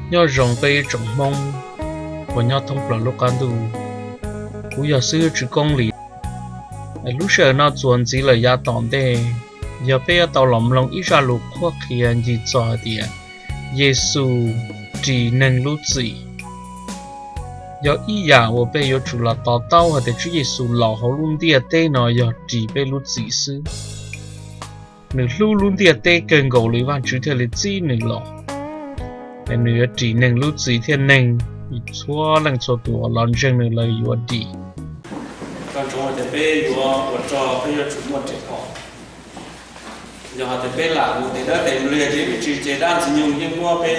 Nyob zoo peb ib tsoom Hmoob uas nyob thoob plaws lub qab ntuj, kuv yog xib hwb Tswv Koob Lis. Lub sij hawm no txuas ntxiv lawm yav tom ntej, yog peb yuav tau los mloog ib zaj lus qhuab qhia ncig txog hais tias Yexus ris neeg lub txim. Yog ib yam uas peb yuav tsum los to taub hais tias Tswv Yexus los hauv lub ntiaj teb no yog ris peb lub txim xwb. Nws hlub lub ntiaj teb kawg nkaus li Vajtswv thiaj li txib nws los, nws yuav ris neeg lub txim thiab neeg txhua leej txhua tus uas los ntseeg nws lawv yuav dim. Koj ntsoov tias peb yuav ua rog peb yuav tsum muaj riam phom. Yog hais tias peb lam mus tes dawb tes npliag ces ib me ntsis ces dab ntxwg nyoog yeej muab peb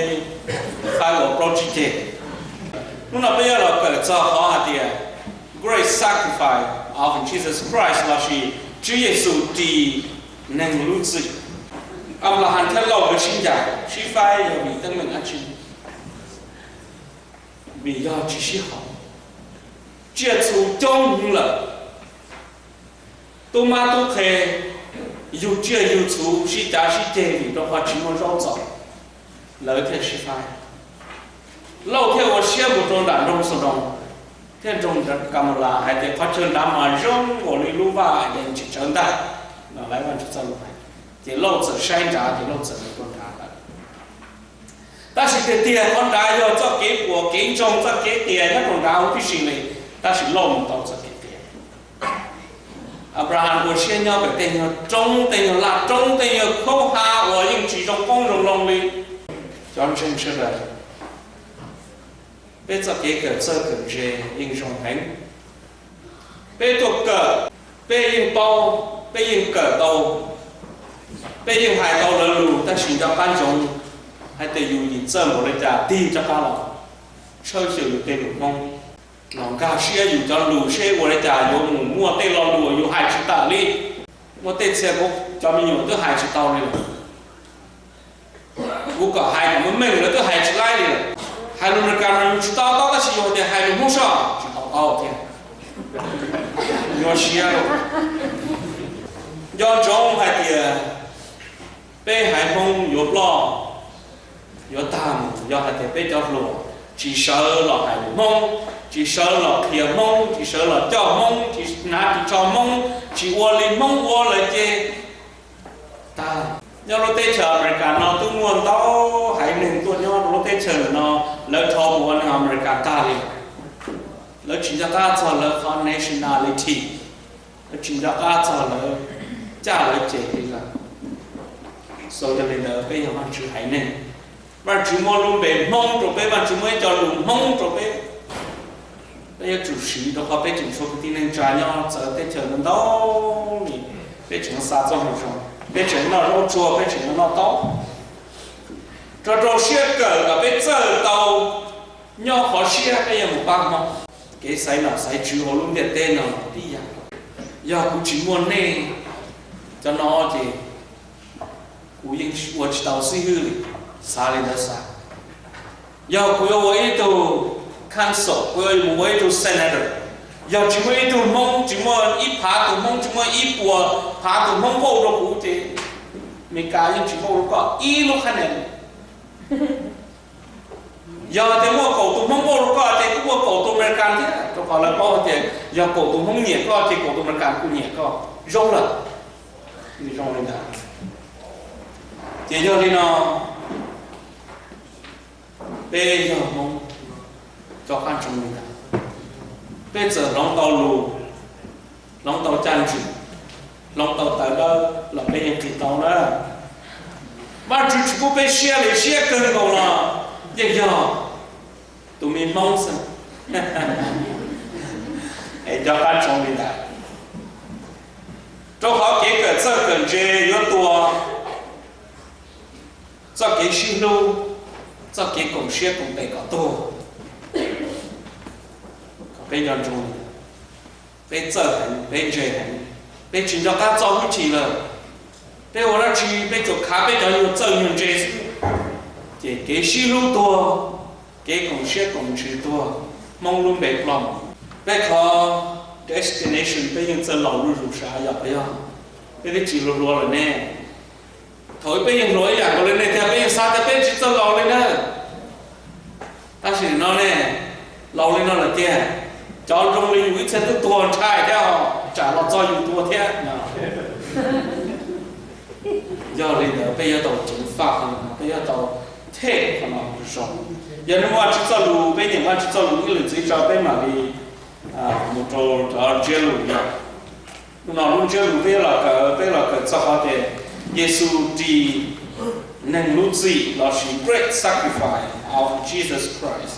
faib ua plaub tsib ceg. Hnub no peb yuav los kawm txog qhov hais tias Great Sacrifice of Jesus Christ lossis Tswv Yexus ris neeg lub txim. Anplahas thiab Lauj nkawd sib ncaim sib faib yog vim teeb meem dab tsi? Vim yog tsis sib haum, tsiaj txhu coob heev lawm, tub mab tub qhe yug tsiaj yug txhu sib cav sib ceg vim rau qhov tsis muaj zaub txaus, lawv thiaj sib faib. Lauj thiaj ua siab mus rau nram nroog Xaudoos thiab nroog Kamulas hais tias qhov chaw nrad mas zoo nkaus li lub vaj Edees tsis tsawv ntag no, lawv Vajtswv txoj lus hais. Ces Lauj txawm saib nrad ces Lauj txawm mus rau nrad lawm. Tab sis tiag tiag qhov nrad yog txoj kev puas kev ntsoog txoj kev qias nyob rau nrad huv tib si li, tab sis Lauj mus tau txoj kev qias. Anplahas ua siab nyob pem tej nyuag roob tej nyuag laj roob tej nyuag khaub ha uas yeej tsis zoo qoob zoo loo li. Cov ntseeg sawv daws, peb txoj kev kawm txawj kawm ntse yeej zoo heev. Peb tuaj kawm, peb yeej paub, peb yeej kawm tau, peb yeej hais tau lawv lus, tab sis nco qab ntsoov hais tias yus yim txawj npaum li cas tig rov qab los tshawb xyaw yus tej lus Hmoob, los nkag siab yus cov lus seb ua li cas yuav mus muaj tej lo lus uas yus hais tsis tawm li. Muaj tej txhia kuv cov me nyuam twb hais tsis tau li lawm. Kuv kom hais kom meej meej lawv twb hais tsis laib li lawm. Hais lus Amelikas no yus tsis to taub tab sis yus tias hais lus Hmoob soj tsis to taub thiab. Nyuaj siab lauj. Nco ntsoov hais tias peb haiv Hmoob yuav ploj, yuav tag mus yog hais tias peb cov hluas tsis sawv los hais lus Hmoob, tsis sawv los qhia Hmoob, tsis sawv los coj Hmoob, tsis hnav ris tsho Hmoob, tsis ua li Hmoob ua lawm ces tag. Nyob lub teb chaws Amelikas no twb muaj ntau haiv neeg tuaj nyob rau lub teb chaws ntawm no, lawv rho mus ua neeg Amelikas tag li. Lawv tsis nco qab txog lawv qhov nationality, lawv tsis nco qab txog lawv caj lawv ces li lawm. Xaus yog li ntawd peb yog Vajtswv haiv neeg, Vajtswv muab lub npe Hmoob rau peb, Vajtswv muab ib co lus Hmoob rau peb. Peb yuav tsum siv rau qhov peb tseem tshuav kwv tij neej tsa nyob txawv teb chaws ntau ntau li, peb tseem xa txoj hmoo zoo, peb tseem noj zaub tsuag, peb tseem noj taub. Rau rau siab kawm kom peb txawj tau nyob qhov siab peb yuav mus pab Hmoob. Kev xaiv nom xaiv tswv hauv lub ntiaj teb no tib yam. Yog kuv tsis muaj nej cov no ces kuv yeej ua tsis tau xib hwb li, xav li ntawd xav. Yog kuv yuav ua ib tug council, kuv yuav mus ua ib tug senator, yog tsis muaj ib tug Hmoob, tsis muaj ib phav tus Hmoob, tsis muaj ib puas phav tus Hmoob vote rau kuv ces Amelikas yeej tsis vote rau koj ib lub qhab nia. Yog tias muaj kaum tus Hmoob vote rau koj ces kuj muaj kaum tus Amelikas thiab, rau qhov lawv paub tias yog kaum tus Hmoob nyiam koj ces kaum tus Amelikas kuj nyiam koj. Zoo lawm. Zoo li ntawd. Ces yog li no, peb yog Hmoob, Rov qab ntsoov li ntawd, peb txawm hloov tau lus, hloov tau caj ntswg, hloov tau tawv dawb los peb yeej qis tau na. Vajtswv tsis pub peb siab li, siab kawg nkaus los yeej yog tus me Hmoob xwb. Es rov qab ntsoov li ntawd, rau qhov kev kawm txawj kawm ntse yuav tua txoj kev sib hlub, txoj kev koom siab koom pem kom tuag. Peb nco ntsoov, peb txawj heev, peb ntse heev, peb tsis nco qab txo hwj chim lawm. Peb ua dab tsi peb tsuas khav peb cov nyuag txawj nyuag ntse xwb, ces kev sib hlub tuag, kev koom siab koom ntsws tuag, Hmoob lub npe ploj mus. Peb qhov destination peb yeej txawj laus zuj zus sav, yog puas yog? Peb twb tsis hluas hluas lawm ne. Thaum peb yeej hluas ib yam nkaus li nej thiab, peb yeej xav tias peb tsis txawj laus li na. Tab sis nim no ne, laus li no lawm tiag, cov zoo li yus ib txhia twb tuag ntshai thiab, tsam los txog yus tuag thiab. Yog li ntawd peb yuav tau ceev faj qhov no, peb yuav tau them qhov no zoo. Yog nej muaj Vajtswv txoj lus, peb nyeem Vajtswv txoj lus ib lwm ntxiv tso peb mam li mus rau cov ntsiab lus no. Hnub no lub ntsiab lus peb los kawm, peb los kawm txog qhov tias Yexus ris neeg lub txim lossis great sacrifice of Jesus Christ.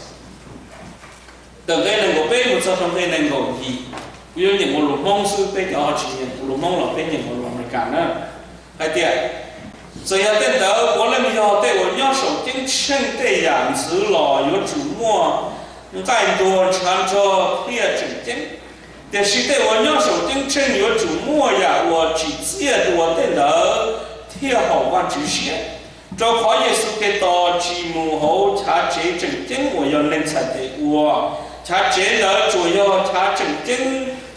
Ntawm nqe nees nkaum peb mus txog rau nqe nees nkaum yim, kuv yuav nyeem ua lus Hmoob xwb, peb cov ho tsis nyeem ua lus Hmoob los peb nyeem ua lus Amelikas na. Hais tias, txawm yog tej ntawd puav leej yog tej uas nyob saum ceeb tsheej tej yam ntxwv los yuav tsum muaj nqaij ntuag ntshav nrog thiaj tseem ceeb. Tiam sis tej uas nyob saum ceeb tsheej yuav tsum muaj yam uas tsim txiaj dua tej ntawd thiaj haum Vajtswv siab. Rau qhov Yexus Khetos tsis mus hauv chav tsev tseem ceeb uas yog neeg txhais tes ua, chav tsev ntawd tsuas yog chav tseem ceeb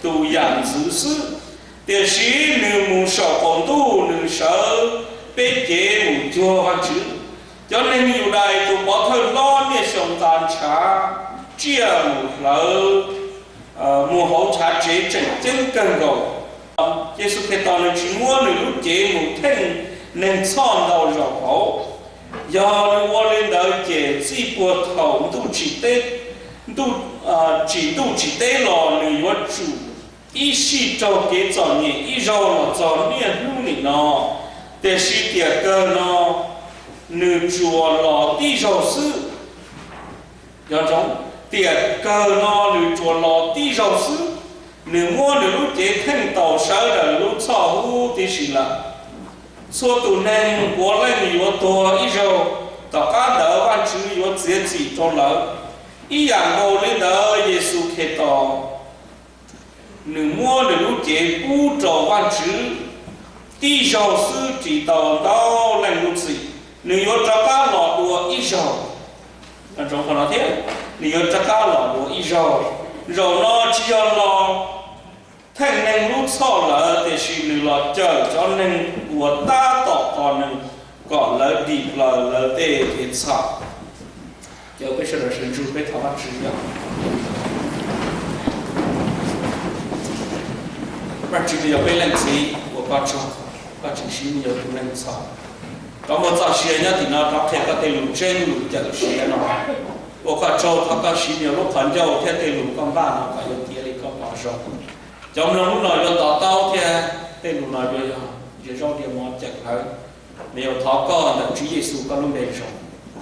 tus yam ntxwv xwb. Tiam sis nws mus saum qaum ntuj, nws sawv peb cev mus cuag Vajtswv. Cov neeg Yudais tus pov thawj hlob niaj xyoo nqa ntshav tsiaj mus hlawv, mus hauv chav tsev tseem ceeb kawg nkaus. Yexus Khetos nws tsis muab nws lub cev mus theej neeg txhoj ntau zaus hauv. Yog nws ua li ntawd ces txij puag thaum ntuj tsim teb, ntuj, tsim ntuj tsim teb los nws yuav tsum ib sij raug kev txom nyem ib zaug los txog niaj hnub nim no. Tiam sis tiam kawg no nws tsuas los tib zaug xwb. Nco ntsoov, tiam kawg no nws tsuas los tib zaug xwb. Nws muab nws lub cev theej tau sawv daws lub txhoj huv tib si lawm. Txhua tus neeg puav leej yuav tuag ib zaug, tom qab ntawd Vajtswv yuav txiav txim rau lawv. Ib yam nkaus li ntawd Yexus Khetos nws muab nws lub cev pub rau Vajtswv tib zaug xwb ris tau ntau leej lub txim. Nws yuav rov qab los dua ib zaug. Nco ntsoov qhov no thiab, nws yuav rov qab los dua ib zaug. Zaum no tsis yog los theej neeg lub txhoj lawm, tiam sis nws los cawm cov neeg uas tab tom tos nws kom lawv dim plaws lawv tej kev txhaum. Ces peb sawv daws sawv ntsug peb thov Vajtswv yog, Vajtswv, nws yog peb leej txiv, ua koj tsaug, koj tseem siv nws yog tus neeg txhaum rov muaj txoj sia nyob tim no rov qhia koj tej lus tseeb lus cawm siav no. Ua koj tsaug, thov koj siv nws yog lub qhov ncauj thiab tej lus koj npaj no kom yuav tiav li koj pom zoo. Cov mloog hnub no yuav to taub thiab tej lus no yuav yog ntsiav zaub ntiav mov cawm lawv. Nws yuav thov koj ntawm Tswv Yexus koj lub npe zoo.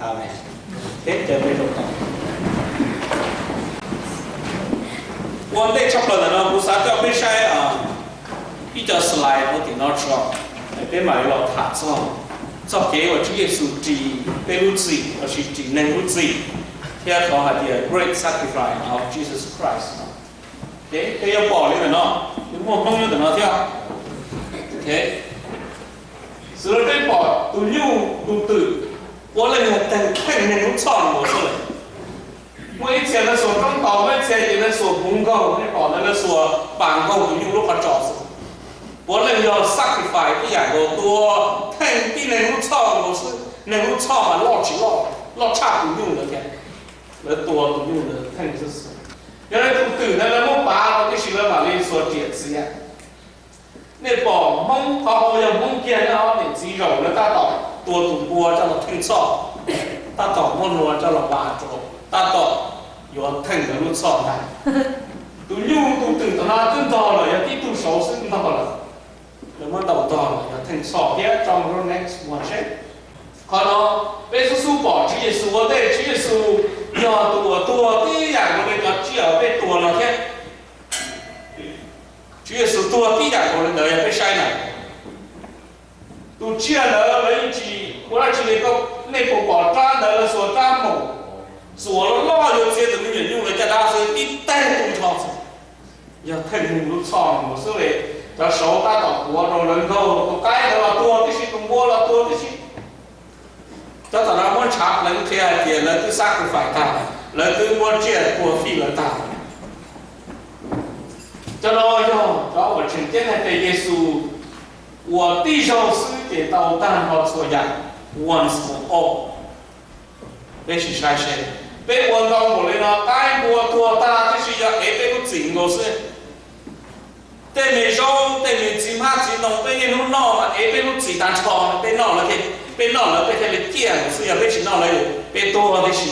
Amees. Peb caw peb zoo tau. Ua ntej tshaj plaws ntawm no kuv xav coj peb saib ib co slide rau tim no tso, peb mam li los tham txog txoj kev uas Tswv Yexus ris peb lub txim lossis ris neeg lub txim, thiab qhov hais tias Great Sacrifice of Jesus Christ. Peb yuav pom li ntawm no, nws muaj Hmoob nyob ntawm no thiab. Xws li peb pom tus nyuj tus twm, puav leej yog theej neeg lub txhoj nkaus xwb lawm. Muaj ib txhia lawv xuas roob taus, muaj ib txhia ces lawv xuas hmuv nkaug, nej pom ntawd lawv xuas pas nkaug tus nyuj lub qhov tsos xwb. Puav leej yog sacrifice ib yam nkaus, tua theej tib neeg lub txhoj nkaus xwb, neeg lub txhoj mas loj tsis loj, loj tshaj tus nyuj ntawd thiab. Lawv tua tus nyuj ntawd theej xwb. Yog li tus twm ntawd lawv muab pav rau tib si lawv mam li xuas riam txiav. Nej pom Hmoob qhov hauv yog Hmoob kiag nyob niam txiv zaum lawv tab tom tua tus npua coj los theej txhoj, tab tom muab hlua coj los pas rau, tab tom yuav theej ntawd lub txhoj ntag. Tus nyuj tus twm tom no twb ntog lawm, yog tib tug saud xwb ntog lawm. Lawv muab ntaus ntog lawm, yog theej txhoj thiab tso mus rau next one seb. Qhov no peb xub xub pom Tswv Yexus ua ntej, Tswv Yexus yog tus uas tuag tib yam nkaus li cov tsiaj uas peb tuag no thiab. Tswv Yexus tuag tib yam nkaus li ntawd, yog peb saib na. Tus tsiaj ntawd lawv yeej tsis ua dab tsi li, nej puas pom rab ntawd lawv xuas rab maum xuas loj loj yuav txiav tus me nyuam nyuj lawv caj dab xwb, tib teg tu nrho xwb. Yog theej neeg lub txhoj mus xwb li. Cov saud tab tom quav rau lawv nkaug, tus qaib ntawd los tuag tib si, tus npua los tuag tib si. Cov tom no muab ntshav pleev qhia hais tias lawv twb sacrifice tag, lawv twb muab tsiaj tua fij lawv tag. Cov no yog cov uas tseem ceeb hais tias Yexus ua tib zaug xwb ces tau tag nrho txhua yam, once for all. Peb sim saib seb, peb ua ntau npaum li no, qaib npua tuag tag tib si, yog ev peb lub txim nkaus xwb. Tej me zaub, tej me txiv hmab txiv ntoo peb niaj hnub noj mas ev peb lub txim tag nrho, peb noj lawm, peb noj lawm peb thiaj li ciaj nkaus xwb, yog peb tsis noj lawm peb tuag tib si.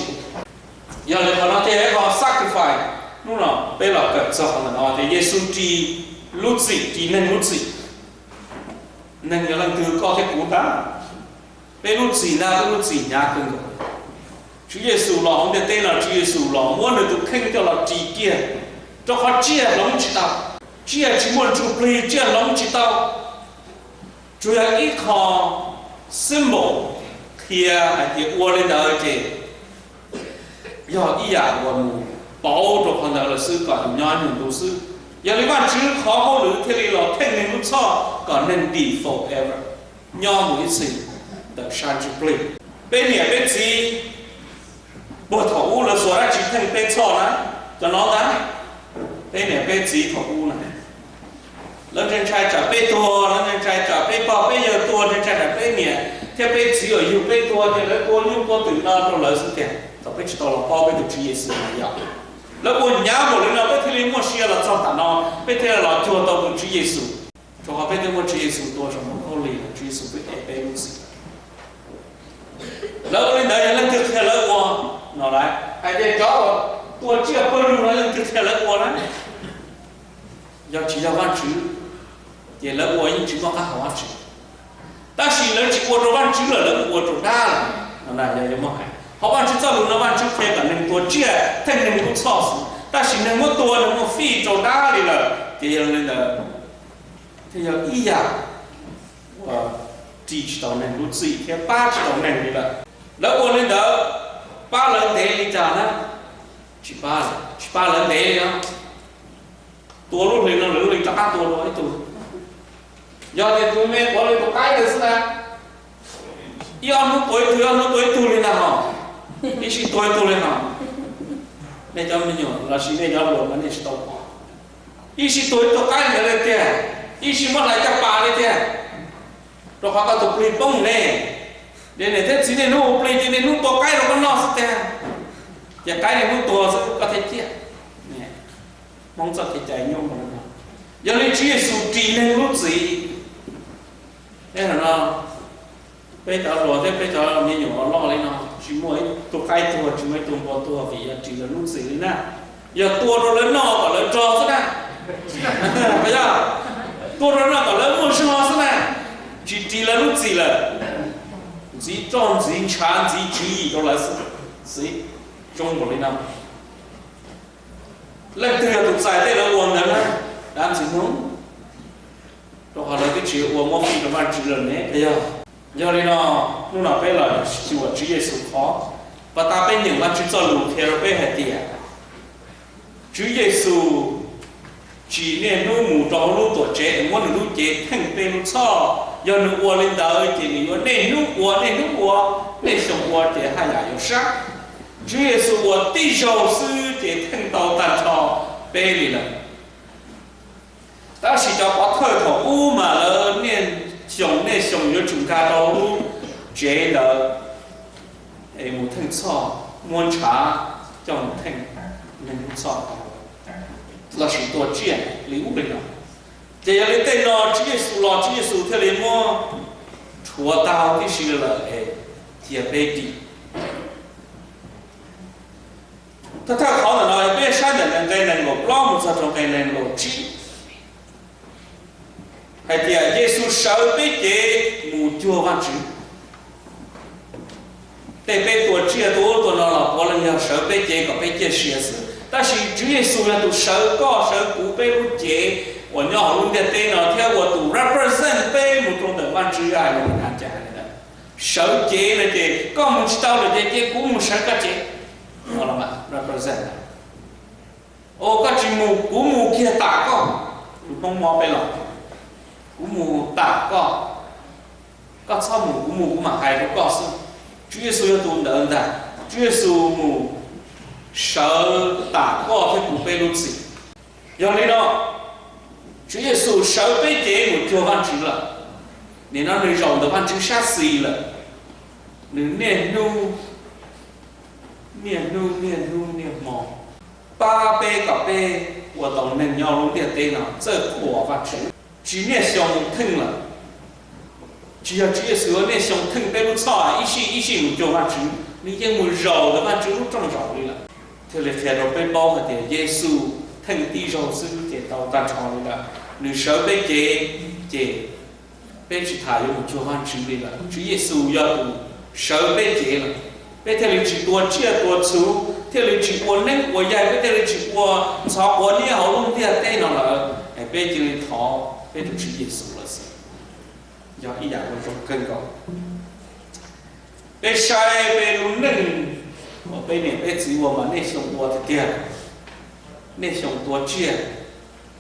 Yog li qhov no thiaj yog ib qho sacrifice. Hnub no peb los kawm txog qhov ntawm no tias Yexus ris lub txim, ris neeg lub txim. Neeg yog leej twg? Koj thiab kuv ntag. Peb lub txim ntag, peb lub txim hnyav kawg nkaus. Tswv Yexus los hauv ntiaj teb no, Tswv Yexus los muab nws tus kheej coj los ris kiag, rau qhov tsiaj hloov tsis tau, tsiaj tsis muaj ntsuj plig, tsiaj hloov tsis tau. Tsuas yog ib qho symbol qhia hais tias ua li ntawd ces yog ib yam uas mus pauv rau qhov ntawd lawm xwb, kom nws nyob ib ntus xwb. Yog li Vajtswv qhov hauj lwm thiaj li los theej neeg lub txhoj kom neeg dim forever, nyob mus ib txhis ntawm sab ntsuj plig. Peb niam peb txiv puag thaum ub lawv xuas dab tsi theej peb txhoj na? Cov no ntag, peb niam peb txiv thaum ub na, lawv ntshai ntshai tsam peb tuag, lawv ntshai ntshai tsam peb pog peb yawg tuag, ntshai ntshai tsam peb niam thiab peb txiv uas yug peb tuag ces lawv tua nyuj tua twm no rau lawv xwb tiag. Thaum peb tsis tau los paub peb tus Tswv Yexus na yog lawv ua hnyav npaum li no peb thiaj li muaj sia los txog tam no, peb thiaj li los cuag tau tus Tswv Yexus. Rau qhov peb twb muaj Tswv Yexus tua saum ntoo khaub lig, Tswv Yexus twb ev peb lub txim. Lawv ua li ntawd yog leej twg qhia lawv ua no lawm? Hais tias cov uas tua tsiaj pawg lug no leej twg qhia lawv ua na? Yog tsis yog Vajtswv, ces lawv ua yeej tsis muaj qab hau Vajtswv. Tab sis lawv tsis ua rau Vajtswv lawm, lawv ua rau dab lawm. Ho Vajtswv txoj lus no Vajtswv qhia kom neeg tua tsiaj theej neeg lub txhoj xwb, tab sis neeg muab tua neeg muab fij rau dab li lawm, ces yog li ntawd thiaj yog ib yam uas ris tsis tau neeg lub txim thiab pab tsis tau neeg li lawm. Lawv ua li ntawd pab lawv ntev li cas na? Tsis pab, tsis pab lawv ntev li os. Tua lub hli no lwm lub hli rov qab tua dua ib tug. Yog tias tus me quav li tus qaib ntawd xwb na, ib ob hnub tua ib tug, ib ob hnub tua ib tug li ntag hos, ib sij tua ib tug li hos. Nej cov me nyuam lossis nej cov hluas mas nej tsis tau pom, ib sij tua ib tug qaib ntawd li tiag, ib sij muab hlais caj pas li tiag, rau qhov koj tus plig poob ne. Niam thiab txiv niaj hnub ua plig ces niaj hnub tua qaib rau koj noj xwb tiag, ces qaib niaj hnub tuag xwb koj thiaj ciaj. Hmoob txoj kev cai nyuaj mus li no. Yog li Tswv Yexus ris neeg lub txim. Peb cov hluas thiab peb cov me nyuam loj li no tsis muaj ib tug qaib tuag, tsis muaj ib tug npua tuag vim yog ris lawv lub txim li na. Yog tua rau lawv noj kom lawv rog xwb na. Yog tua rau lawv noj kom lawv muaj zog xwb na, tsis ris lawv lub txim lawm. Ntxiv roj ntxiv ntshav ntxiv tswv yim rau lawv xwb. Zoo npaum li no. Leej twg yog tus txais tej lawv ua ntawd na? Dab Ntxwg Hnub. Rau qhov lawv twb tsis ua muab fij rau Vajtswv lawm ne, yog. Yog li no, hnub no peb los xyuas Tswv Yexus qhov, pas tas peb nyeem Vajtswv txoj lus qhia rau peb hais tias Tswv Yexus tsis niaj hnub mus rau hauv lub tuam tsev es muab nws lub cev theej peb lub txhoj. Yog nws ua li ntawd ces nws yuav niaj hnub ua niaj hnub ua, niaj xyoo ua ces haj yam yuav sab. Tswv Yexus ua tib zaug xwb ces theej tau tag nrho peb li lawm. Tab sis cov pov thawj thaum ub mas lawv niaj xyoo niaj xyoo yuav tsum nkag rau lub tsev ntawd es mus theej txhoj, muab ntshav coj mus theej neeg lub txhoj, lossis tua tsiaj li ub li no. Ces yog li tej no Tswv Yexus los Tswv Yexus thiaj li muab rhuav tag tib si lawm es cia peb dim. Thawj qhov ntawm no peb saib ntawm nqe nees nkaum plaub mus txog rau nqe nees nkaum tsib, hais tias Yexus sawv peb cev mus cuag Vajtswv. Tej peb tua tsiaj tua ub tua no los puav leej yog sawv peb cev kom peb ciaj sia xwb, tab sis Tswv Yexus yog tus sawv koj sawv kuv peb lub cev uas nyob hauv lub ntiaj teb no thiab ua tus represent peb mus rau ntawm Vajtswv hais li cas li ntawd. Sawv cev no ces koj mus tsis tau lawm ces cia kuv mus sawv koj cev. Represent. Koj tsis mus kuv mus kiag tam koj. Lus Hmoob mob peb los, kuv mus tam koj, koj txhob mus kuv mus kuv mam hais rau koj xwb. Tswv Yexus yog tus ntawd ntag, Tswv Yexus mus sawv tam koj thiab kuv peb lub txim. Yog li no, Tswv Yexus sawv peb cev mus cuag Vajtswv lawm. Nim no nws zaum ntawm Vajtswv sab xis lawm, nws niaj hnub, niaj hnub niaj hnub niaj hmo pab peb kom peb ua tau neeg nyob lub ntiaj teb no txawj qhuas Vajtswv, tsis niaj xyoo theej lawm. Tsis yog Tswv Yexus niaj xyoo theej peb lub txhoj ib sij ib sij mus cuag Vajtswv, nws yeej mus zaum ntawm Vajtswv lub rooj zaum li lawm. Thiaj li qhia rau peb paub hais tias Yexus theej tib zaug xwb ces tau tag nrho li lawm. Nws sawv peb cev, ces peb tsis tas yuav mus cuag Vajtswv li lawm. Tswv Yexus yog tus sawv peb cev lawm, peb thiaj li tsis tua tsiaj tua txhu, thiaj li tsis ua neeb ua yaig, peb thiaj li tsis ua ntxhov quav niab hauv lub ntiaj teb no lawm, es peb cia li thov peb tus Tswv Yexus lawm xwb. Yog ib yam uas zoo kawg nkaus. Peb saib peb lub neej uas peb niam peb txiv ua mas niaj xyoo ua tiag tiag, niaj xyoo tua tsiaj,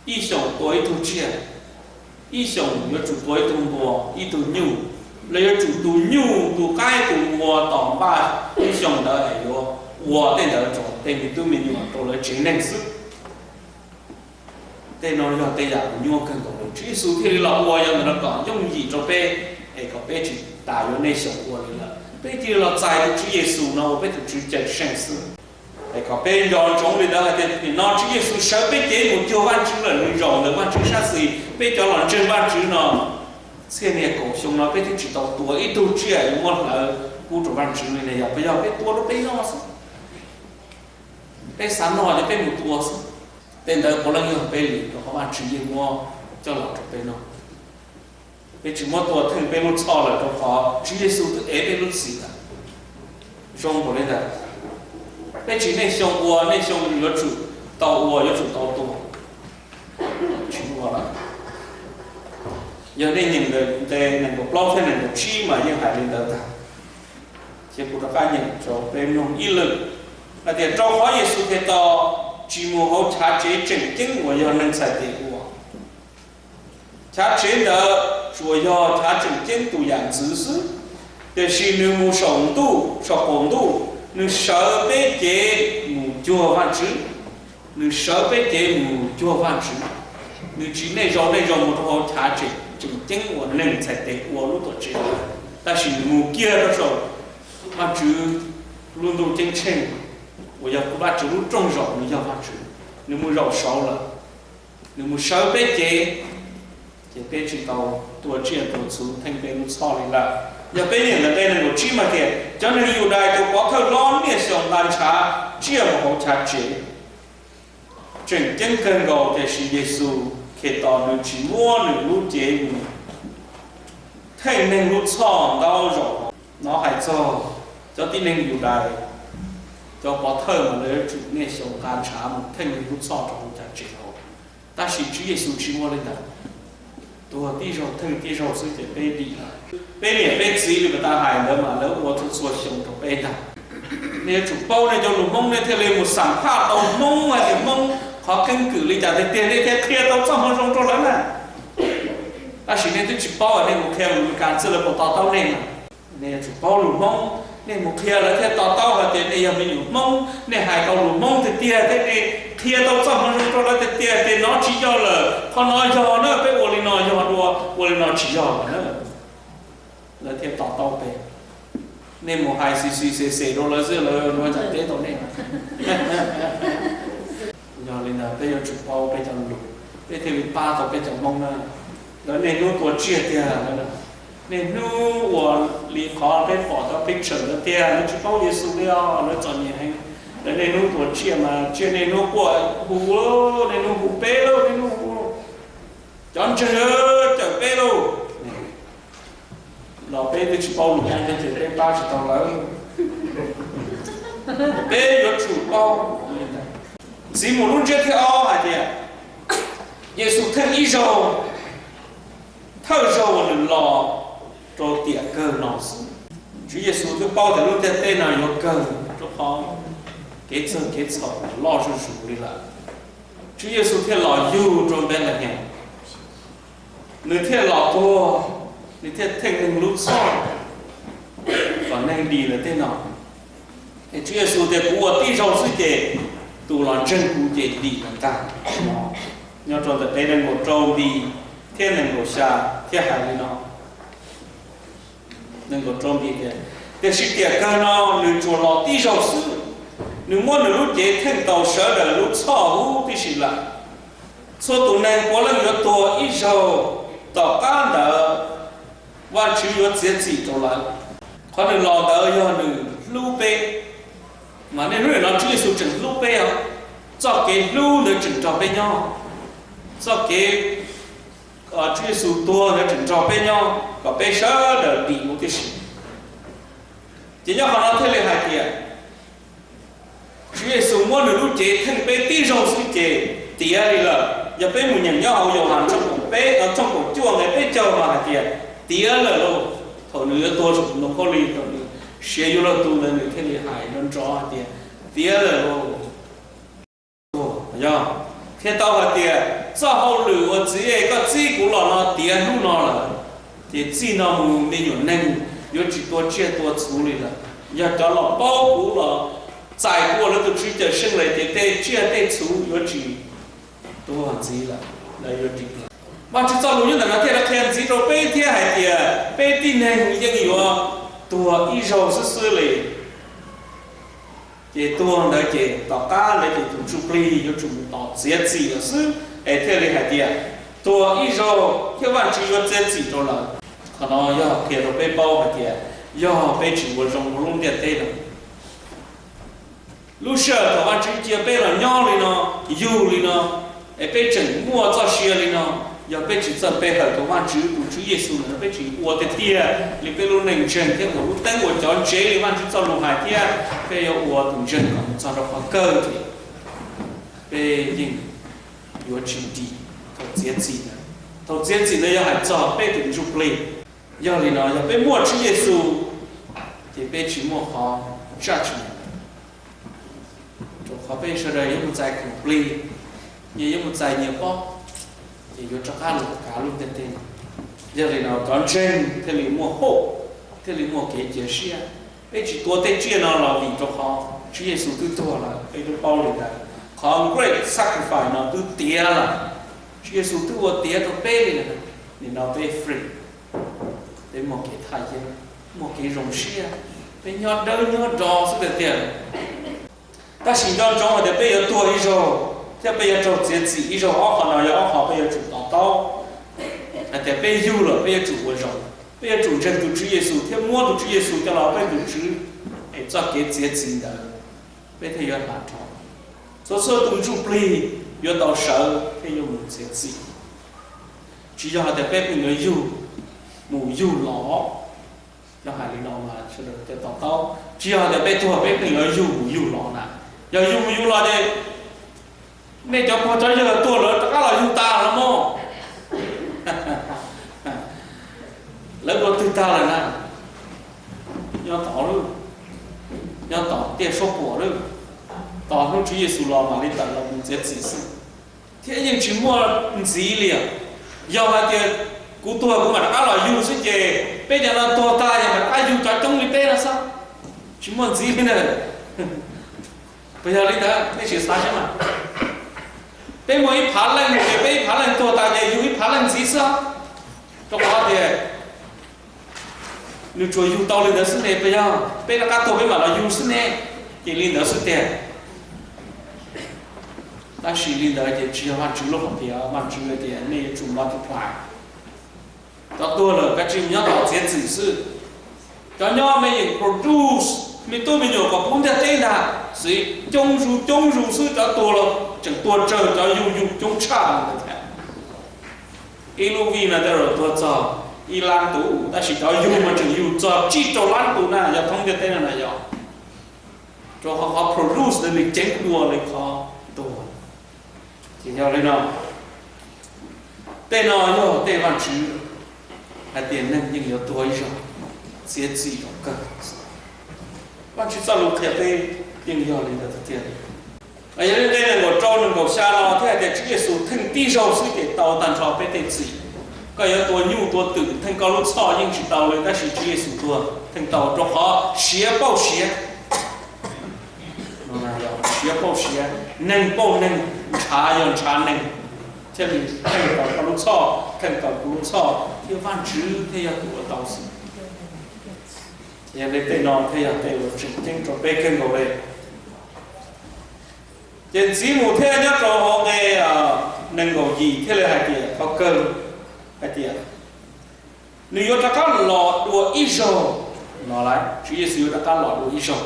ib xyoos tua ib tug tsiaj, ib xyoos yuav tsum tua ib tug npua ib tug nyuj, los yuav tsum tus nyuj tus qaib tus npua tos npaj ib xyoos ntawd es yuav ua tej ntawd rau tej me tub me nyuam rau lawv tsev neeg xwb. Tej no yog tej yam uas nyuaj kawg nkaus li, Tswv Yexus thiaj li los ua yog ntawm no kom yooj yim rau peb, es kom peb tsis tas yuav niaj xyoo ua li lawm. Peb cia li los txais tus Tswv Yexus no ua peb tus Tswv cawm seej xwb, es kom peb nco ntsoov li ntawd hais tias nim no Tswv Yexus sawv peb cev mus cuag Vajtswv lawm, nws zaum ntawm Vajtswv sab xis, peb cov los ntseeg Vajtswv no txhiaj niaj kaum xyoo no peb twb tsis tau tua ib tug tsiaj yuav muab hlawv pub rau Vajtswv li ne, yog peb, yog peb tua rau peb noj xwb, peb xav noj ces peb mus tua xwb. Tej ntawd puav leej yog peb li, rau qhov Vajtswv yeej muab coj los rau peb noj. Peb tsis muab tua theej peb lub txhoj lawm rau qhov Tswv Yexus twb ev peb lub txim lawm. Zoo npaum li ntawd, peb tsis niaj xyoo ua, niaj xyoo yuav tsum tau ua, yuav tsum tau tua, tsis ua lawm. Yog nej nyeem ntawm nqe nees nkaum plaub thiab nees nkaum tsib mas yeej hais li ntawd ntag. Ces kuv rov qab nyeem rau peb mloog ib lwm hais tias, rau qhov Yexus Khetos tsis mus hauv chav tsev tseem ceeb uas yog neeg txhais tes ua. Chav tsev ntawd tsuas yog chav tseem ceeb tus yam ntxwv xwb, tiam sis nws mus saum ntuj, saum qaum ntuj, nws sawv peb cev mus cuag Vajtswv. Nws sawv peb cev mus cuag Vajtswv. Nws tsis niaj zaus niaj zaus mus rau hauv chav tseem, tseem ceeb uas neeg txhais tes ua lub tuam tsev, tab sis nws mus kiag rau saum Vajtswv lub ntuj ceeb tsheej, uas yog Vajtswv lub rooj zaum, nws yog Vajtswv, nws mus zaum saud lawm. Nws mus sawv peb cev, ces peb tsis tau tua tsiaj tua txhu theej peb lub txhoj li lawm. Yog peb nyeem ntawm nqe nees nkaum tsib mas tias, cov neeg Yudais tus pov thawj hlob niaj xyoo nqa ntshav tsiaj mus hauv chav tsev tseem ceeb kawg nkaus, tiam sis Yexus Khetos nws tsis muab nws lub cev mus theej neeg lub txhoj ntau zaus. No hais txog cov tib neeg Yudais, cov pov thawj mas lawv yuav tsum niaj xyoo nqa ntshav mus theej neeg lub txhoj rau hauv chav tsev hauv. Tab sis Tswv Yexus tsis ua li ntawd, tuag tib zaug theej tib zaug xwb ces peb dim lawm. Peb niam peb txiv li puas tas hais ntawd mas lawv ua txhua txhua xyoo rau peb ntag. Nej yuav tsum paub nej cov lus Hmoob, nej thiaj li mus xam phaj tau Hmoob hais tias Hmoob qhov keeb kwm li cas tiag tiag, nej thiaj qhia tau txoj moo zoo rau lawv na. Tab sis nej twb tsis paub, nej mus qhia lus Meskas xwb lawv puas to taub nej na? Nej yuav tsum paub lus Hmoob, nej mus qhia lawv thiaj to taub hais tias nej yog me nyuam Hmoob, nej hais tau lus Hmoob tiag tiag thiab nej qhia tau txoj moo zoo rau lawv tiag tiag tias no tsis yog lawm, qhov no yog na, peb ua li no yog dua, ua li no tsis yog lawm na. Lawv thiaj to taub peb. Nej mus hais xis xis xes xes rau lawv xwb, lawv ua cas teb tau nej. Yog li ntawd peb yuav tsum paub peb cov lus, peb thiaj li pab tau peb cov Hmoob na. Lawv niaj hnub tua tsiaj tiag, niaj hnub ua li qhov peb pom cov picture ntawd tiag, lawv tsis paub Yexus li os, lawv txom nyem heev. Niaj hnub tua tsiaj mas tsiaj niaj hnub quaj hu, niaj hnub hu peb lauj, niaj hnub hu, cov ntseeg, cawm peb lauj. Los peb twb tsis paub lus Hmoob thiab ces peb pab tsis tau lawv. Peb yuav tsum paub. Ntxiv mus lub ntsiab thib ob hais tias Yexus theej ib zaug, thawj zaug uas nws los rau tiam kawg no xwb. Tswv Yexus twb paub tias lub ntiaj teb no yuav kawg, rau qhov kev txawj kev txhaum loj zuj zus li lawm. Tswv Yexus thiaj los yug rau Npelehees, nws thiaj los tuag, nws thiaj theej neeg lub txhoj kom neeg dim lawm tej no. Es Tswv Yexus tias kuv ua tib zaug xwb ces tus los ntseeg kuv ces dim lawm ntag. Nyob rau ntawm peb nees nkaum rau nqi thiab nees nkaum xya thiaj hais li no. Nees nkaum rau nqi tias, tiam sis tiam kawg no nws tsuas los tib zaug xwb, nws muab nws lub cev theej tau sawv daws lub txhoj huv tib si lawm. Txhua tus neeg puav leej yuav tuag ib zaug, tom qab ntawd Vajtswv yuav txiav txim rau lawv. Qhov nws los ntawd yog nws hlub peb. Mas niaj hnub nim no Tswv Yexus tseem hlub peb os. Txoj kev hlub ntawd tseem nrog peb nyob. Txoj kev Tswv Yexus tuag ntawd tseem nrog peb nyob kom peb sawv daws dim huv tib si. Ces nyob qhov no thiaj li hais tias Tswv Yexus muab nws lub cev theej peb tib zaug xwb ces tiav li lawm. Yog peb mus nyeem nyob hauv Yauhas tshooj kaum peb, tshooj kaum cuaj nqe peb caug mas hais tias tiav lawm lauj. Thaum nws yuav tuag saum tus ntoo khaub lig, thaum nws siav yuav luag tu ntawd nws thiaj li hais nrov nrov hais tias tiav lawm lauj. Yog, thiaj tau hais tias txoj hauj lwm uas Txiv koj txib kuv los no tiav hnub no lawm, ces txij no mus me nyuam neeg yuav tsis tua tsiaj tua txhu li lawm. Yog cov los paub kuv los txais kuv ua lawv tus Tswv Cawmseej lawm ces tej tsiaj tej txhu yuav tsis tuag ntxiv lawm, lawv yuav dim lawm. Vajtswv txoj lus nyob ntawm no thiaj li qhia ntxiv rau peb thiab hais tias peb tib neeg yeej yuav tuag ib zaug xwb xwb li. Ces tuag ntawd ces tom qab ntawd ces tus ntsuj plig yuav tsum mus tos txiav txim lawm xwb es thiaj li hais tias tuag ib zaug thiab Vajtswv yuav txiav txim rau lawm. Qhov no yog qhia rau peb paub hais tias yog peb tsis ua zoo rau lub ntiaj teb no, lub sij hawm thaum Vajtswv cia peb los nyob li no, yug li no, es peb tseem muaj txoj sia li no, yog peb tsis txawj pe hawm rau Vajtswv, tus Tswv Yexus ntawd peb tsis ua tiag tiag li peb lub neej ntseeg thiab ua lub teeb ua cov ntsev li Vajtswv txoj lus hais thiab peb yuav ua tus ntseeg kom mus txog rau qhov kawg ces peb yeej yuav tsis dim thaum txiav txim ntawd. Thaum txiav txim ntawd yog hais txog peb tus ntsuj plig. Yog li no yog peb muaj Tswv Yexus ces peb tsis muaj qhov tsaj tsis muaj, rau qhov peb sawv daws yuav mus txais khoom plig, nyias yuav mus txais nyias pob, ces yuav rov qab los kav lub ntiaj teb no. Yog li no cov ntseeg thiaj li muaj hope, thiaj li muaj kev cia siab. Peb tsis tua tej tsiaj no los vim rau qhov Tswv Yexus twb tuag lawm, peb twb paub li ntawd. Qhov great sacrifice no twb tiav lawm, Tswv Yexus twb ua tiav rau peb li lawm. Nim no peb free, peb muaj kev thaj yeeb, muaj kev zoo siab, peb nyob dawb nyob do xwb tiag tiag. Tab sis nco ntsoov hais tias peb yuav tuag ib zaug thiab peb yuav raug txiav txim ib zaug, ob qho no yog ob qho peb yuav tsum to taub. Hais tias peb yug lawm peb yuav tsum ua zoo, peb yuav tsum ntseeg tus Tswv Yexus thiab muab tus Tswv Yexus coj los peb tus Tswv, es txoj kev txiav txim ntawd peb thiaj yuav hla dhau. Txhua txhua tus ntsuj plig yuav tau sawv thiab yuav mus txiav txim. Tsis yog hais tias peb pheej yuav yug mus yug los, yog hais li no mas sawv daws thiaj to taub. Tsis yog hais tias peb tuag peb pheej yuav yug mus yug los na. Yog yug mus yug los ces nej cov pog cov yawg tuag lawm rov qab los yug tas los mog. Lawv ua twg tag lawm na? Nyob tod lawm, nyob tom tiaj suab puam lawm, tos hnub Tswv Yexus los mam li tawm los mus txiav txim xwb. Thiab yeej tsis muaj ntxiv li os. Yog hais tias kuv tuag kuv mam rov qab los yug xwb ces peb cov no tuag tag yog mam rov qab yug cov coob li peb no xwb. Tsis muaj ntxiv li na. Puas yog li ntawd nej sim xav saib mas. Peb muaj ib phav leej ces peb ib phav leej tuag tas ces yug ib phav leej ntxiv xwb. Rau qhov tias nws tsuas yug tau li ntawd xwb ne, puas yog? Peb rov qab tuag peb mam los yug xwb ne. Ces li ntawd xwb tiag. Tab sis li ntawd ces tsis yog Vajtswv lub hom phiaj, Vajtswv tias nej yuav tsum multiply. Cov tuag lawm kav tsij mus nyob tos txiav txim xwb. Cov nyob me yeem produce me tub me nyuam kom puv ntiaj teb ntag. Xiv coob zus coob zus xwb, cov tuag los tseem tuag tsawg cov yug yug coob tshaj li ntawd thiab. Ib lub vij no tej zaum tuag txog ib lab tus, tab sis cov yug mas tseem yug txog tsib rau lab tus na, yog thoob ntiaj teb no na yog. Rau qhov qhov produce nws ceev dua li qhov tuag. Ces yog li no, tej no yog tej Vajtswv hais tias neeg yeej yuav tuag ib zaug, txiav txim zaum kawg. Vajtswv txoj lus qhia peb yeej yog li ntawd tiag tiag. Yog li nqe nees nkaum rau nees nkaum xya no thiaj hais tias Tswv Yexus theej tib zaug xwb ces tau tag nrho peb tej txim. Koj yuav tua nyuj tua twm theej koj lub txhoj yeej tsis tau li, tab sis Tswv Yexus tua theej tau, rau qhov siav pauj siav. Siav pauj siav, neeg pauj neeg, ntshav yog ntshav neeg, thiaj li theej tau koj lub txhoj, theej tau kuv lub txhoj, thiab Vajtswv thiaj yog tus ua tau xwb. Yog li tej no thiaj yog tej uas tseem ceeb rau peb kawg nkaus li. Ces ntxiv mus thiab nyob rau hauv nqe nees nkaum yim thiaj li hais tias qhov kawg hais tias nws yuav rov qab los dua ib zaug no lauj. Tswv Yexus yuav rov qab los dua ib zaug.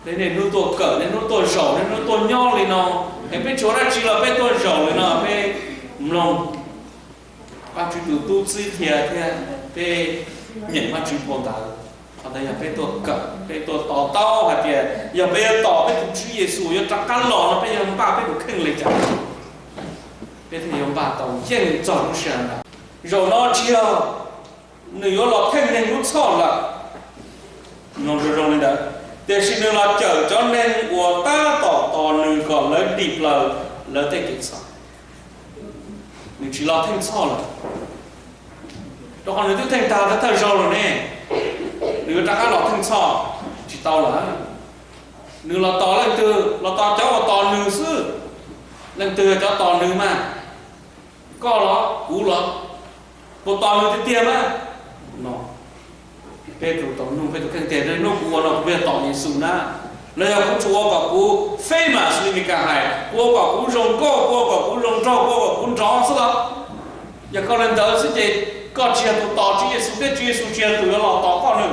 Niaj hnub tuaj kawm, niaj hnub tuaj zaum, niaj hnub tuaj nyob li no, es peb tsis ua dab tsi los peb tuaj zaum li no, peb mloog Vajtswv tus tub txib qhia thiab peb nyeem Vajtswv phau ntawv. Qhov ntawd yog peb tuaj kawm, peb tuaj to taub hais tias yog peb yuav tos peb tus Tswv Yexus yuav rov qab los no peb yuav npaj peb tus kheej li cas, peb thiaj yuav npaj tau yeej txog lub sij hawm ntawd. Zaum no tsis yog nws yuav los theej neeg lub txhoj lawm, zoo li ntawd, tiam sis nws los cawm cov neeg uas tab tom tos nws kom lawv dim plaws lawv tej kev txhaum. Nws tsis los theej txhoj lawm, rau qhov nws twb theej tag thawj zaug lawm ne. Nws yuav rov qab los theej txhoj tsis tau lawm. Nws los tos leej twg? Los tos cov uas tos nws xwb. Leej twg yog cov tos nws mas? Koj los kuv los? Puas tos nws tiag tiag mas? No, peb tus tau nug peb tus kheej tias hnub kuv ua no kuv puas yog tos Yexus na? Los yog kuv tsuas ua kom kuv famous li Meskas hais, kuv ua kom kuv zoo nkauj, kuv ua kom kuv zoo nraug, kuv ua kom kuv nrov xwb los? Yog koj li ntawd xwb ces koj tsis yog tus tos Tswv Yexus thiab Tswv Yexus tsis yog tus yuav los tos koj na.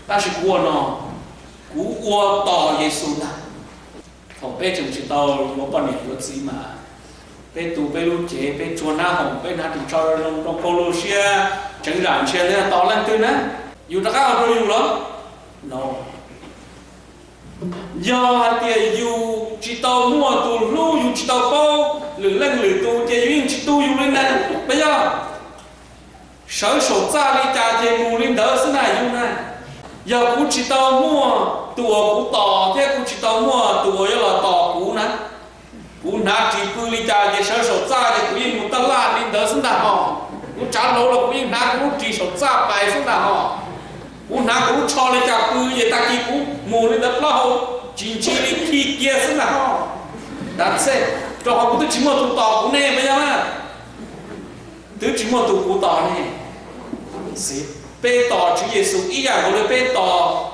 Tab sis kuv ua no, kuv ua tos Yexus ntag. Thaum peb tseem tsis tau yuav poj niam yuav txiv mas peb tu peb lub cev, peb tsuag hnab hoom, peb hnav ris tsho zoo rau pauj lub siab, tseev zam ntshiab li tos leej twg na? Yus rov qab ua rau yus los? No. Yog hais tias yus tsis tau muaj tus hlub, yus tsis tau paub lwm leej lwm tus ces yus yeej tsis tu yus li na, puas yog? Sawv saum txaj li cas ces mus li ntawd xwb na yus na. Yog kuv tsis tau muaj tus uas kuv tos thiab kuv tsis tau muaj tus uas yuav los tos kuv na, kuv hnav ris pw li cas ces sawv saum txaj ces kuv yeej mus taj laj li ntawd xwb ntag hos. Kuv tsav hlau los kuv yeej hnav kuv lub ris saum txaj pais xwb ntag hos. Kuv hnav kuv lub tsho li cas pw ces tag kis kuv mus li ntawd plaub hau tsis ntsis li khi kiag xwb ntag hos. That's it, rau qhov kuv twb tsis muaj tus tos kuv ne, puas yog? Twb tsis muaj tus kuv tos ne. Peb tos Tswv Yexus ib yam nkaus li peb tos,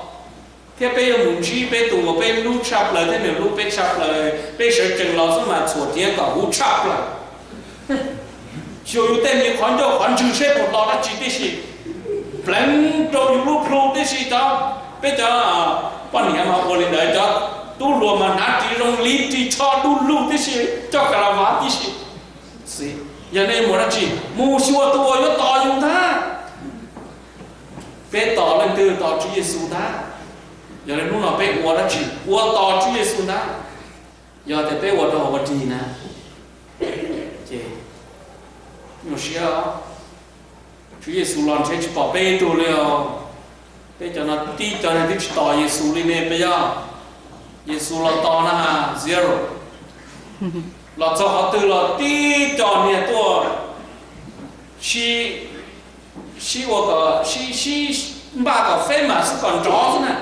thiab peb yuav mus ntsib peb tus uas peb hlub tshaj plaws thiab nws hlub peb tshaj plaws, peb sawv tsees los xwb mas txhuam tiav kom huv tshaj plaws. Xyuas yus tej me qhov ncauj qhov ntswg seb puas hlo dab tsi tib si, pleev rau yus lub plhu tib si. Cov, peb cov poj niam mas ua li ntawd, cov tub hluas mas hnav ris zoo li ris tsho du lug tib si, coj ka la vas tib si. Yog nej mus dab tsi, mus xyuas tus uas yuav tos yus ntag. Peb tos leej twg? Tos Tswv Yexus ntag. Yog li hnub no peb ua dab tsi? Ua tos Tswv Yexus ntag. Yog tias peb ua rau hauv ua dig na, ces nyuaj siab. Tswv Yexus los ntshe tsis pom peb ib tug li os. Peb cov no tib co neeg twb tsis tos Yexus li ne, puas yog? Yexus los tos na, zero. Los txog qhov twg los tib co niag tuaj sib, sib ua kom, sib, sib npaj kom famous xwb, kom nrov xwb na.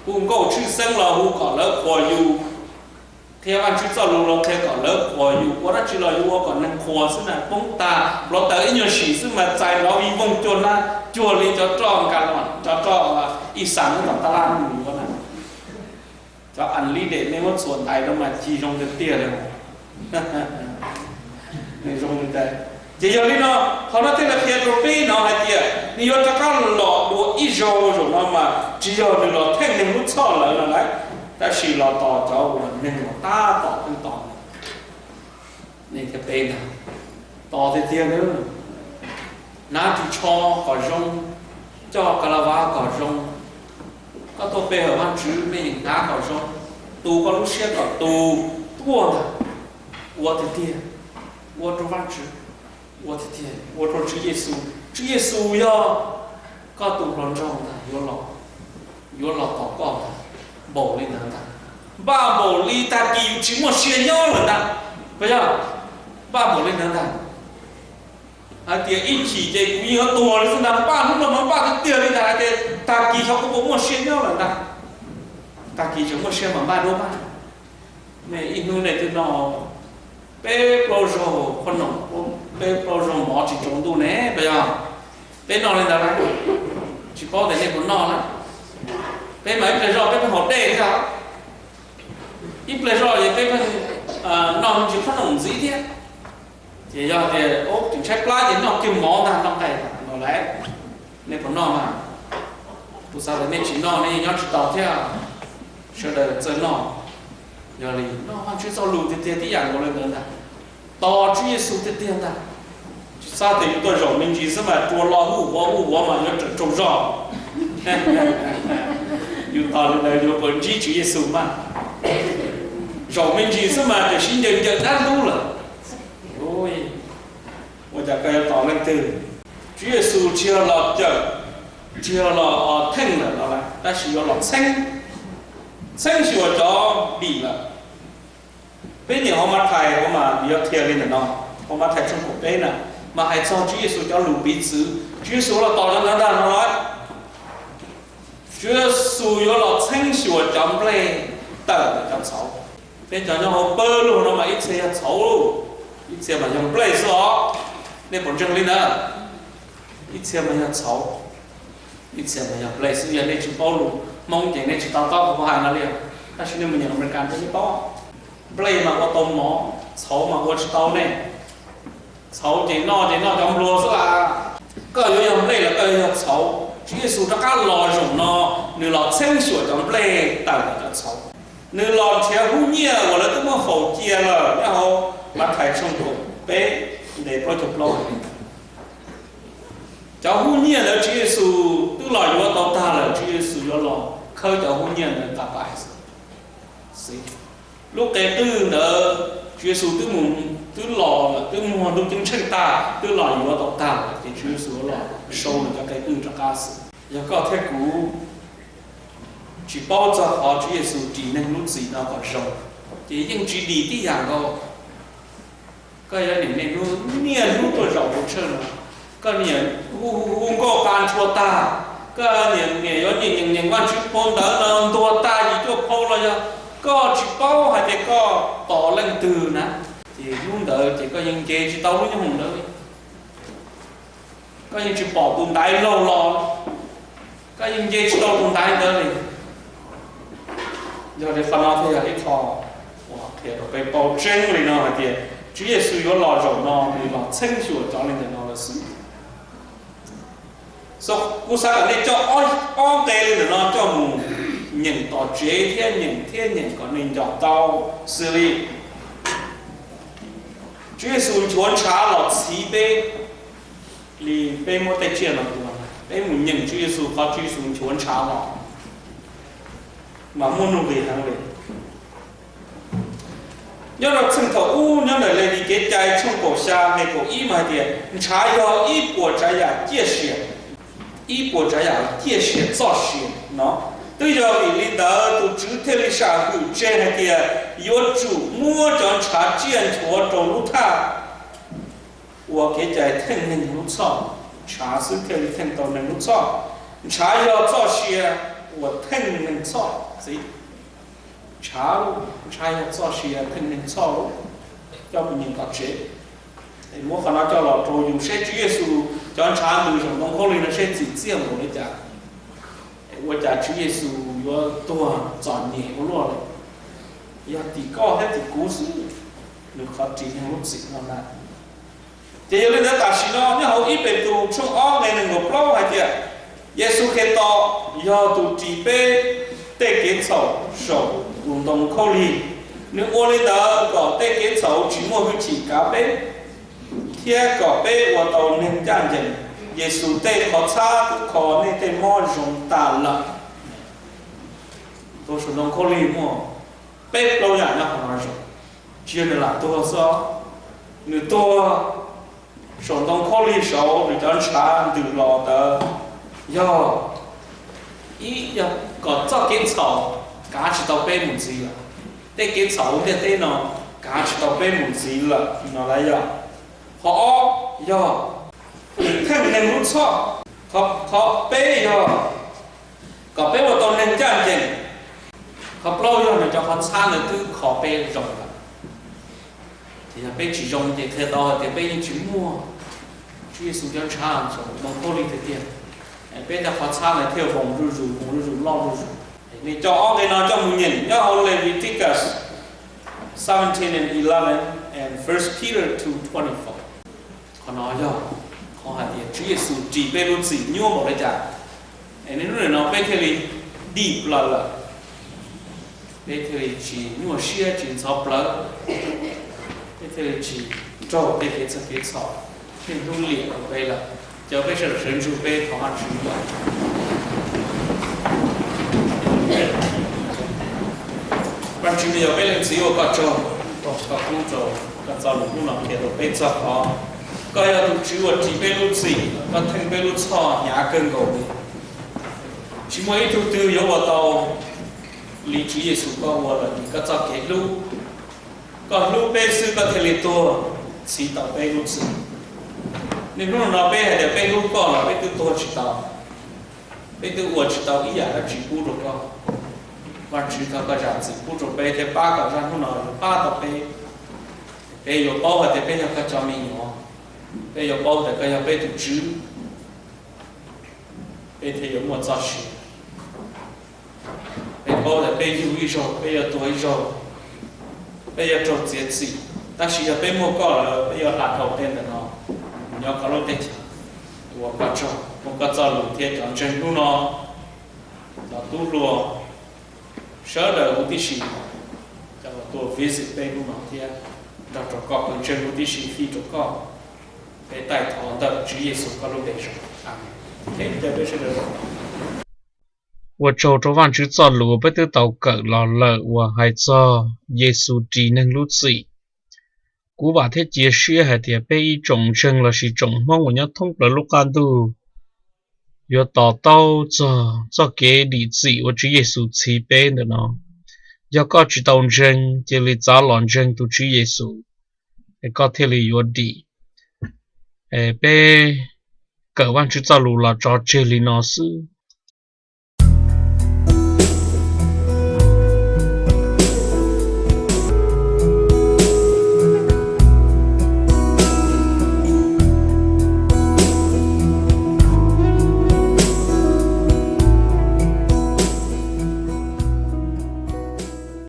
Hu nkauj tshwj xeeb los hu kom lawv qhuas yus, qhia Vajtswv txoj lus los qhia kom lawv qhuas yus, ua dab tsi los yuav ua kom neeg qhuas xwb na. Poob tag nplov taws ib nyuag sim xwb mas txais nrov vij voog cuag na, cuag li cov roj nkas los cov roj ib xas nyob tom tab laj mus yuav na. Cov unleaded nej muab txhuam ntais rau mas ci zoo tiag tiag li. Nws zoo li ntawd. Ces yog li no, qhov no thiaj li qhia rau peb no hais tias nws yuav rov qab los dua ib zaug zaum no mas tsis yog nws los theej neeg lub txhoj lawm no lawm, tab sis los tos cov uas neeg uas tab tom pheej tos. Nej thiab peb ntag, tos tiag tiag nawb. Hnav ris tsho kom zoo, coj ka la vas kom zoo, koj tuaj pe hawm Vajtswv nej yeej hnav kom zoo, tu koj lub siab kom tu, tuaj ntag, ua tiag tiag, ua rau Vajtswv, ua tiag tiag, ua rau Tswv Yexus. Tswv Yexus yog koj tus hluas nraug ntag, yuav los, yuav los tos koj ntag, npaum li ntawd ntag, npaj npaum li tag kis yus tsis muaj sia nyob lawm ntag, puas yog? Npaj npaum li ntawd ntag, hais tias ib chim ces kuv yeej yuav tuag li xwb ntag, npaj hnub no mas npaj tiag tiag li ntag, hais tias tag kis xyov kuv puas muaj sia nyob lawm ntag, tag kis tseem muaj sia mas npaj duab mas. Nej ib hnub nej twb noj peb plaub zaug qhob noom, peb plaub zaug mov tsis tsaus ntuj ne, puas yog? Peb noj li ntawd lawm, tsis paub tias nej puas noj na. Peb mas ib pliag zoj peb pheej haus dej thiab, ib pliag zoj ces peb pheej noj me ntsis qhob noom ntxiv thiab. Ces yog tias tseem tshaib plab ces noj kiag mov ntag, noj nqaij no lawm. Nej puas noj mas? Kuv xav tias nej tsis noj nej yeej nyob tsis tau thiab, sawv daws txawj noj. Yog li noj Vajtswv txoj lus tiag tiag tib yam nkaus li ntawd ntag, tos Tswv Yexus tiag tiag ntag. Tsis txhob tias yus tuaj zaum me ntsis xwb mas rua lo huj huav huj huav mas yuav raug tsaug zog. Yus tos li ntawd yuav puas ntsib Tswv Yexus mas? Zaum me ntsis xwb mas tam sim ncaws ncaws dab ntub lawm. Ua cas koj yuav tos leej twg? Tswv Yexus tsis yog los cawm, tsis yog los theej lawm no, tab sis yuav los txheeb, txheeb xyuas cov dim lawm. Peb nyeem hauv Mathais hauv mas yuav qhia li ntawm no, hauv Mathais tshooj kaum peb na, mas hais txog Tswv Yexus cov lus piv txwv, Tswv Yexus los tos cov ntawd ntag no. Tswv Yexus yuav los txheeb xyuas cov nplej tawm ntawm cov txhauv. Peb cov nyob hauv pawg lug no mas ib txhia yog txhauv, ib txhia mas yog nplej xwb os. Nej puas ntseeg li ntawd? Ib txhia mas yog txhauv, ib txhia mas yog nplej xwb. Yog nej tsis paub lus Hmoob ces nej tsis to taub qhov kuv hais no li, tab sis nej mus nyeem Amelikas nej paub. Nplej mas ua tau mov, txhauv mas ua tsis tau ne. Txhauv ces noj ces noj cov nplua xwb las. Koj yuav yog nplej los koj yuav yog txhauv? Tswv Yexus rov qab los zaum no, nws los txheeb xyuas cov nplej tawm ntawm cov txhauv. Nws los nrhiav hub nyiaj uas lawv twb muab faus cia lawm nyob hauv Mathais tshooj kaum peb nqe plaub caug plaub. Cov hub nyiaj ntawd Tswv Yexus twb los yuav tau tag lawm, Tswv Yexus yuav los khawb cov hub nyiaj ntawd tag pais xwb. Lub qe qwj ntawd Tswv Yexus twb mus, twb los lawm, twb muag ntuj ceeb tsheej tag, twb los yuav tau tag lawm, ces Tswv Yexus yuav los sau nws cov qe qwj rov qab xwb. Yog koj thiab kuv tsis paub txog qhov Tswv Yexus ris neeg lub txim no kom zoo, ces yeej tsis dim tib yam nkaus. Koj yuav niam niaj hnub, niaj hnub tuaj zaum hauv tshawj no, koj niam hu nkauj qa ntshua tag, koj niam niam yuav nyeem nyeem Vajtswv phau ntawv no ntuag tag yim cuaj phau los yog koj tsis paub hais tias koj tos leej twg na, ces hnub ntawd ces koj yeej nce tsis tau lub nyooj hoom ntawd li. Koj yeej tsis pom tus ntaiv laug los, koj yeej nce tsis tau tus ntaiv ntawd li. Yog li qhov no thiaj yog ib qho uas qhia rau peb paub tseeb li no hais tias Tswv Yexus yuav los zaum no nws los txheeb xyuas cov li ntawm no lawm xwb. Kuv xav kom nej coj ob nqe li ntawm no coj mus nyeem tom tsev thiab nyeem thiab nyeem kom nej nco tau xws li Tswv Yexus nchuav ntshav los txhiv peb li peb muab tej tsiaj no tua, peb mus nyeem Tswv Yexus qhov Tswv Yexus nchuav ntshav los mas muaj nuj nqis heev li. Nyob rau txheej thaum ub nyob ntawm Levis Kev Cai tshooj kaum xya nqe kaum ib mas hais tias ntshav yog ib puas tsav yam ciaj sia, ib puas tsav yam ciaj sia txoj sia no. Twb yog vim li ntawd tus Tswv thiaj li sam hwm tseg hais tias yuav tsum muab cov ntshav tsiaj nchuav rau lub thaj ua kev cai theej neeg lub txhoj. Ntshav xwb thiaj li theej tau neeg lub txhoj. Ntshav yog txoj sia uas theej neeg txhoj. Ntshav, ntshav yog txoj sia theej neeg txhoj. Coj mus nyeem tom tsev, muab qhov no coj los rau yus seb Tswv Yexus cov ntshav ntws saum ntoo khaub lig no seb txim txiaj npaum li cas, ua cas Tswv Yexus yuav tuag txom nyem ua luaj li. Yog tim koj thiab tim kuv xwb, nws qhov ris neeg lub txim no na. Ces yog li ntawd tam sim no nyob hauv ib Petus tshooj ob nqe nees nkaum plaub hais tias, Yexus Khetos yog tus ris peb tej kev txhaum saum tus ntoo khaub lig. Nws ua li ntawd kom tej kev txhaum tsis muaj hwj chim kav peb, thiab kom peb ua tau neeg ncaj ncees. Yexus tej qhov txhab twb kho nej tej mob zoo tas lawm. Tus saum ntoo khaub lig muaj peb plaub yam nyob qhov no zoo, tsis yog nws lam tuag xwb, nws tuag saum ntoo khaub lig saud, nws cov ntshav ntws los ntawd yog ib, yog kom txoj kev txhaum kav tsis tau peb mus ntxiv lawm, tej kev txhaum ntiaj teb no kav tsis tau peb mus ntxiv lawm no lawm yog. Qhov ob yog theej neeg lub txhoj. Qhov peb yog kom peb ua tau neeg ncaj ncees. Qhov plaub yog nws cov qhov txhab ntawd twb kho peb zoo lawm. Ces yog peb tsis zoo ces qhia tau hais tias peb yeej tsis muaj Tswv Yexus cov ntshav saum ntoo khaub lig tiag tiag, peb cov qhov txhab ntawd thiaj voos zuj zus, voos zuj zus, loj zuj zus. Nej coj ob nqe no coj mus nyeem nyob hauv Leviticus seventeen and eleven and First Peter two twenty-four. Qhov no yog qhov hais tias Tswv Yexus ris peb lub txim nyuaj npaum li cas, es niaj hnub nim no peb thiaj li dim plaws lawm, peb thiaj li tsis nyuaj siab tsis ntxhov plawv, peb thiaj li tsis raug tej kev txhawj kev txhom niaj hnub liam rau peb lawm. Cov peb sawv daws sawv ntsug peb thov Vajtswv. Vajtswv, yog peb leej txiv ua koj tsaug, koj hlub rau koj txoj lus hnub no qhia rau peb txog qhov koj yog tus Tswv uas ris peb lub txim, koj theej peb lub txhoj hnyav kawg nkaus li. Tsis muaj ib tug twg yuav ua tau li Tswv Yexus koj ua lawm vim koj txoj kev hlub. Koj hlub peb xwb koj thiaj li tuag txhiv tau peb lub txim. Niaj hnub no peb hais tias peb hlub koj los peb twb tuag tsis tau, peb twb ua tsis tau ib yam dab tsi pub rau koj. Vajtswv, thov koj zam txim pub rau peb thiab pab kom zaj hnub no yuav pab tau peb. Peb yuav paub hais tias peb yog koj cov me nyuam, peb yuav paub tias koj yog peb tus Tswv, peb thiaj yuav muaj txoj sia. Peb paub tias peb yug ib zaug peb yuav tuag ib zaug, peb yuav raug txiav txim, tab sis yog peb muaj koj lawm peb yuav hla dhau tej ntawm no mus nyob koj lub teb chaws. Ua koj tsaug, muaj koj txoj lus thiab cov ntseeg hnub no, cov tub hluas sawv daws huv tib si, cov uas tuaj visit peb hnub no thiab nrog rau koj pawg ntseeg huv tib si fij rau koj. Peb taij thov ntawm Tswv Yexus koj lub npe zoo, amees. Ua tsaug rau Vajtswv txoj lus peb twb tau kawm los lawm uas hais txog Yexus ris neeg lub txim. Kuv vam thiab cia siab hais tias peb ib tsoom ntseeg lossis tsoom Hmoob uas nyob thoob plaws lub qab ntuj yuav to taub txog txoj kev dim txim uas Tswv Yexus txhiv peb ntawm no. Yog koj tsis tau ntseeg, cia li txav los ntseeg tus Tswv Yexus, es koj thiaj li yuav dim. Peb kawm Vajtswv txoj lus los tso tseg li no xwb.